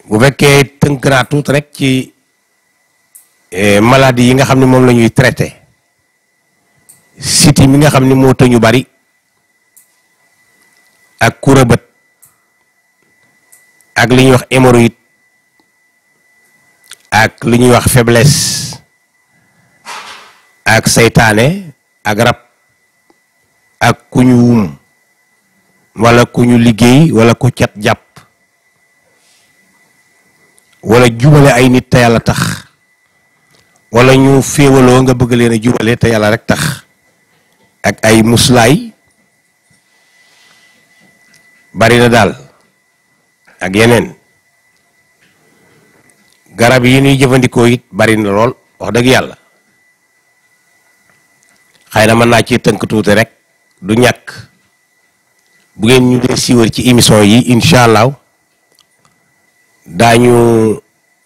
bu fekkee tënk naa tuut rek ci maladie yi nga xam ne moom la ñuy traité siti mi nga xam ne moo tëñu bari ak kurabët ak li ñuy wax hémorroïde ak li ñuy wax faiblesse ak seytaane ak rab ak ku ñu wum wala ku ñu liggéey wala ku cat jàpp wala jubale ay nit te yàlla tax wala ñu féewaloo nga bëgg leen a jubale te yàlla rek tax ak ay muslaay bari na daal ak yeneen garab yi ñuy jëfandikoo it bari na lool wax dëgg yàlla xëy na mën naa ci tënk tuuti rek du ñàkk bu ngeen ñu dee siiwal ci émission yi incha allah daañu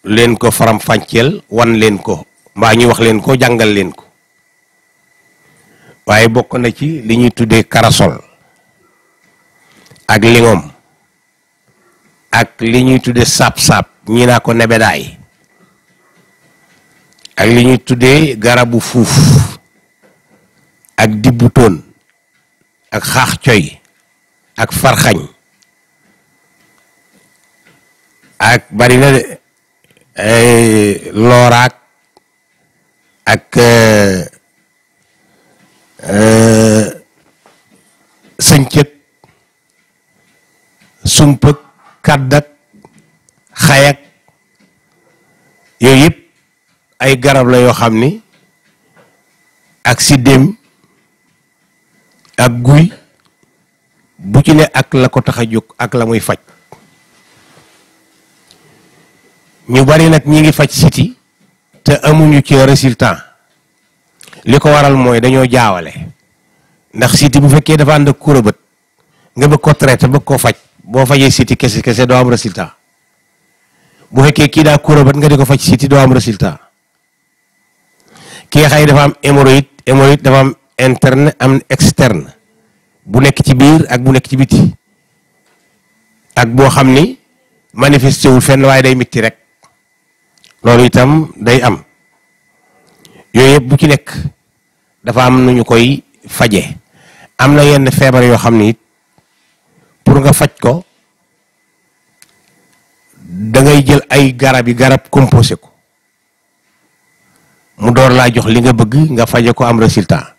leen ko faram-fàcceel wan leen ko mbaa ñu wax leen ko jàngal leen ko waaye bokk na ci li ñuy tuddee karasol ak lingom ak li ñuy tuddee saab-saab ñii naa ko nebedaay ak li ñuy tuddee garabu fuuf ak dibbu toon ak xaax coy ak farxañ ak bari na de looraak ak sëncëg sumpëg kàddak xayak yooyu yëpp ay garab la yoo xam ni ak siddéem ak guy bu ci ne ak la ko tax a jóg ak la muy faj ñu bari nag ñi ngi faj siti te amuñu ci résultat li ko waral mooy dañoo jaawale ndax siti bu fekkee dafa ànd ak kurabët nga bëgg ko traité bëgg koo faj boo fajee siti kese kese doo am résultat bu fekkee kii daa kurabët nga di ko faj siti doo am résultat kii xëy dafa am hémorroïde dafa am interne am externe bu nekk ci biir ak bu nekk ci biti ak boo xam ni manifesté wul fenn waaye day mitti rek loolu itam day am yooyu yëpp bu ci nekk dafa am nu ñu koy faje am na yenn feebar yoo xam ni it pour nga faj ko da ngay jël ay garab composé ko mu door laa jox li nga bëgg nga faje ko am résultat